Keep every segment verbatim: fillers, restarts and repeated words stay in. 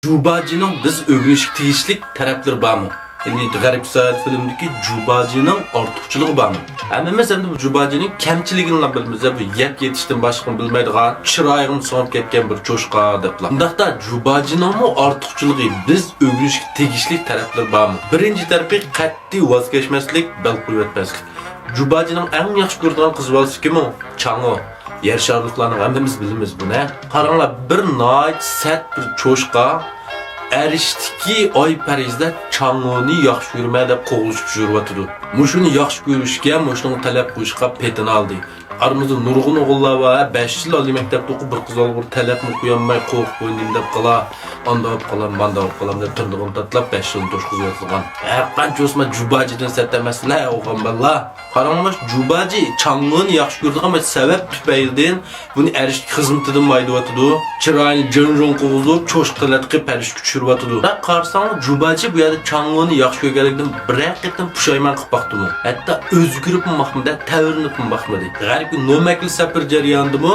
جۇباجىنىڭ بىز ئۆگىنىشكە تېگىشلىك تەرەپلىرى بارمۇ؟ يەنى غەربىي ساياھەت فىلىمىدىكى جۇباجىنىڭ ئارتۇقچىلىقى بارمۇ؟ ھەممىمىز ئەمدى بۇ جۇباجىنىڭ كەمچىلىكىنىلا بىلىمىز، بۇ يەپ يېتىشتىن باشقىنى بىلمەيدىغان، چىرايىغىمۇ سىڭىپ كەتكەن بىر چوشقا دەپلا. ئۇنداقتا جۇباجىنىڭمۇ ئارتۇقچىلىقى، بىز ئۆگىنىشكە تېگىشلىك تەرەپلىرى بارمۇ؟ بىرىنچى تەرىپى قەتئىي ۋاز كەچمەسلىك، بەل قويۇۋەتمەسلىك. جۇباجىنىڭ ئەڭ ياخشى كۆرىدىغان قىز بالىسى كىم ئۇ؟ چاڭ ئۇ. يەر شارلىقلارنىڭ ھەممىمىز بىلىمىز بۇنى. قاراڭلار، بىر ناھايىتى سەت بىر چوشقا ئەرشتىكى ئاي پەرىزىدە چاڭ ئۇنى ياخشى كۆرىمەن دەپ قوغلىشىپ يۈرۈۋاتىدۇ. مۇشۇنى ياخشى كۆرۈشكە، مۇشۇنىڭغا تەلەپ قويۇشقا پېتىنى ئالدى. ئارىمىزدا نۇرغۇن ئوغۇللار بار، بەش يىل ئالىي مەكتەپتە ئوقۇپ، بىر قىز بالىغا بىر تەلەپمۇ قويالماي، قورقۇپ ئوينايمەن دەپ قالا، ئاندا بولۇپ قالام، ماندا بولۇپ قالام دەپ تىرنىقىنى تاتىلاپ، بەش يىلنى توشقۇزۇۋاتىدىغان. ھەرقانچە بولسىمۇ جۇباجىدىن سەت ئەمەسلەر، ئوغۇل بالىلار. قاراڭلار، جۇباجى چاڭ ئۇنى ياخشى كۆرىدىغان بىر سەۋەب تۈپەيلىدىن بۇنى ئەرشتىكى خىزمىتىدىن مايدىۋاتىدۇ. چىرايىنى جىڭ-جۇڭ قىلغۇزۇپ، چوشقا تەلەت قىلىپ پەرىشكە چۈشۈرۈۋاتىدۇ. بىراق قارىساڭلار، جۇباجى بۇ يەردە چاڭ ئۇنى ياخشى كۆرگەنلىكىدىن بىرەر قېتىم پۇشايمان قىلىپ باقتىمۇ؟ ھەتتا ئۆزگىرىپمۇ باقمىدى، تەۋرىنىپمۇ باقمىدى. غەربكە نومەكلى سەپىرى جەريانىدىمۇ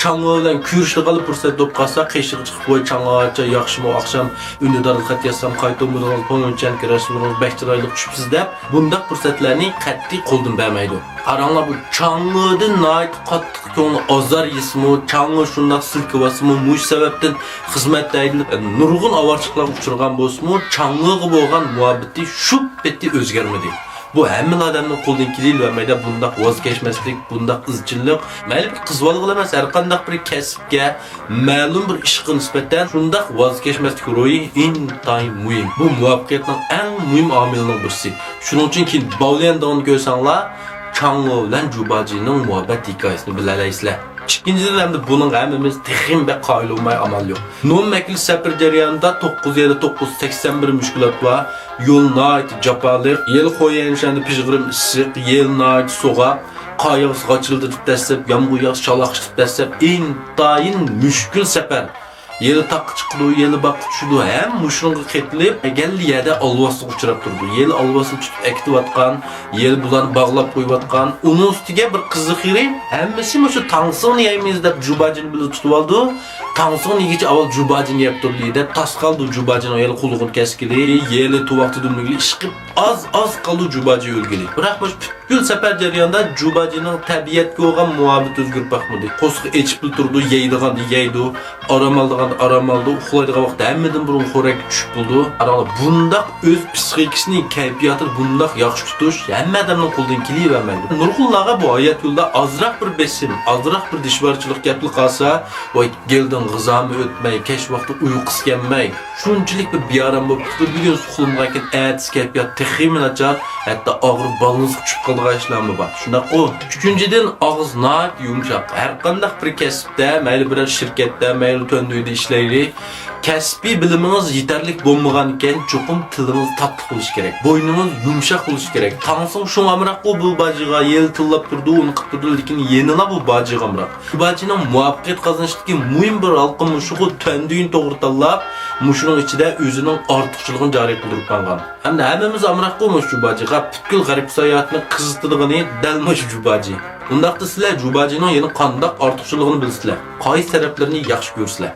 چاڭ ئۇ بىلەن كۆرۈشىدىغانلا پۇرسەت بولۇپ قالسا، قېشىغا چىقىپ، ۋاي چاڭ ئاچا، ياخشىمۇ ئاخشام؟ ئۈندىدارغا خەت يازسام قايتۇرمىدىڭىز، پوڭيۈنچەنكە رەسىملىرىڭىز بەك چىرايلىق چۈشۈپسىز دەپ، بۇنداق پۇرسەتلەرنى قەتئىي قولدىن بەرمەيدۇ. قاراڭلار، بۇ چاڭ ئۇدىن ناھايىتى قاتتىق كۆڭلى ئازار يېسىمۇ، چاڭ ئۇ شۇنداق سىلكىۋالسىمۇ، مۇشۇ سەۋەبتىن خىزمەتتە ھەيدىلىپ، نۇرغۇن ئاۋارىچىلىقلارغا ئۇچرىغان بولسىمۇ، چاڭ ئۇغا بولغان مۇھەببىتى شۇ پېتى ئۆزگەرمىدى. بۇ ھەممىلا ئادەمنىڭ قولىدىن كېلىۋەرمەيدۇ، بۇنداق ۋاز كەچمەسلىك، بۇنداق ئىزچىللىق. مەيلى بىر قىز بالىغىلا ئەمەس، ھەر قانداق بىر كەسىپكە، مەلۇم بىر ئىشقا نىسبەتەن شۇنداق ۋاز كەچمەسلىك روھى ئىنتايىن مۇھىم. بۇ مۇۋەپپەقىيەتنىڭ ئەڭ مۇھىم ئامىلىنىڭ بىرسى. شۇنىڭ ئۈچۈن كېيىن باۋليەن دېڭىنى كۆرسەڭلار، چاڭ ئۇ بىلەن جۇباجىنىڭ مۇھەببەت ھېكايىسىنى بىلەلەيسىلەر. ئىككىنچىدىن، ئەمدى بۇنىڭغا ھەممىمىز تېخىمۇ بەك قايىل بولماي ئامال يوق. نومەكلى سەپىرى جەريانىدا توققۇز يەتتە توققۇز سەكسەن بىر مۈشكۈلات بار. يول ناھايىتى جاپالىق، يېلى خۇيەنشەندە پىژغىرىم ئىسسىق، يېلى ناھايىتى سوغۇق، قار ياغسا غاچىلدىتىپ دەسسەپ، يامغۇر ياغسا چالاقشىتىپ دەسسەپ، ئىنتايىن مۈشكۈل سەپەر. يېلى تاغقا چىقىدۇ، يېلى باغقا چۈشىدۇ، ھەم مۇشۇنىڭغا قېتىلىپ، ھەرقايسى يەردە ئالۋاستىغا ئۇچراپ تۇرىدۇ. يېلى ئالۋاستىنى تۇتۇپ ئەكېتىۋاتقان، يېلى بۇلارنى باغلاپ قويۇۋاتقان. ئۇنىڭ ئۈستىگە بىر قىزىقىرى، ھەممىسى مۇشۇ تاڭسىڭنى يەيمىز دەپ جۇباجىنى بىللە تۇتۇۋالىدۇ. تاڭسىڭنى يېگۈچە ئاۋۋال جۇباجىنى يەپ تۇردى دەپ تاس قالدى جۇباجىنىڭ يېلى قۇلىقىنى كەسكىلى، يېلى تۇۋاقتا دۈملىگىلى، ئىشقىپ ئاز-ئاز قالدى جۇباجى ئۆلگىلى. بىراق مۇشۇ پۈتكۈل سەپەر جەريانىدا جۇباجىنىڭ تەبىئەتكە بولغان مۇھەببىتى ئۆزگىرىپ باقمىدى. قورسىقى ئېچىپلا تۇرىدۇ، يەيدىغاندا يەيدۇ، ئارام ئالىدىغاندا ئارام ئالىدۇ، ئۇخلايدىغان ۋاقىتتا ھەممىدىن بۇرۇن خورەككە چۈشۈپ بولىدۇ. قاراڭلار، بۇنداق ئۆز پسىخىكىسىنى، كەيپىياتىنى بۇنداق ياخشى تۇتۇش ھەممە ئادەمنىڭ قولىدىن كېلىۋەرمەيدۇ. نۇرغۇنلارغا بۇ ھايات يولىدا ئازراق بىر بېسىم، ئازراق بىر دىشۋارچىلىق كەپلا قالسا، ۋاي، گېلىدىن غىزامۇ ئۆتمەي، كەچ ۋاقتى ئۇيقۇسى كەلمەي، شۇنچىلىك بىر بىئارام بولۇپ كېتىدۇ. بۈگۈن ئۇخلىمىغانكىن، ئەتىسى كەيپىيات تېخىمۇ ناچار، ھەتتا ئاغرىپ بالنىڭىزغا چۈشۈپ قالىدىغان ئىشلارمۇ بار. شۇنداققۇ؟ ئۈچىنچىدىن، ئاغزى ناھايىتى يۇمشاق. ھەرقانداق بىر كەسىپتە، مەيلى بىرەر شىركەتتە، مەيلى تۈەندۈيدە ئىشلەيلى، كەسپىي بىلىمىڭىز يېتەرلىك بولمىغانىكەن، چوقۇم تىلىڭىز تاتلىق بولۇشى كېرەك، بوينىڭىز يۇمشاق بولۇشى كېرەك. تاڭسىڭ شۇڭا ئامراققۇ بۇ باجىغا، يېلى تىللاپ تۇرىدۇ، ئۇنى قىلىپ تۇرىدۇ، لېكىن يەنىلا بۇ باجىغا ئامراق. شۇ باجىنىڭ مۇۋەپپەقىيەت قازىنىشتىكى مۇھىم بىر ھالقىمى شۇغۇ، تۈەندۈينى توغرا تاللاپ، مۇشۇنىڭ ئىچىدە ئۆزىنىڭ ئارتۇقچىلىقىنى جارى قىلدۇرۇپ ماڭغان. ھەمدە ھەممىمىز ئامراققۇ مۇشۇ جۇباجىغا، پۈتكۈل غەربىي ساياھەتنى قىزىتىدىغىنى دەل مۇشۇ جۇباجى. ئۇنداقتا سىلەر جۇباجىنىڭ يەنە قانداق ئارتۇقچىلىقىنى بىلىسىلەر؟ قايسى تەرەپلىرىنى ياخشى كۆرىسىلەر؟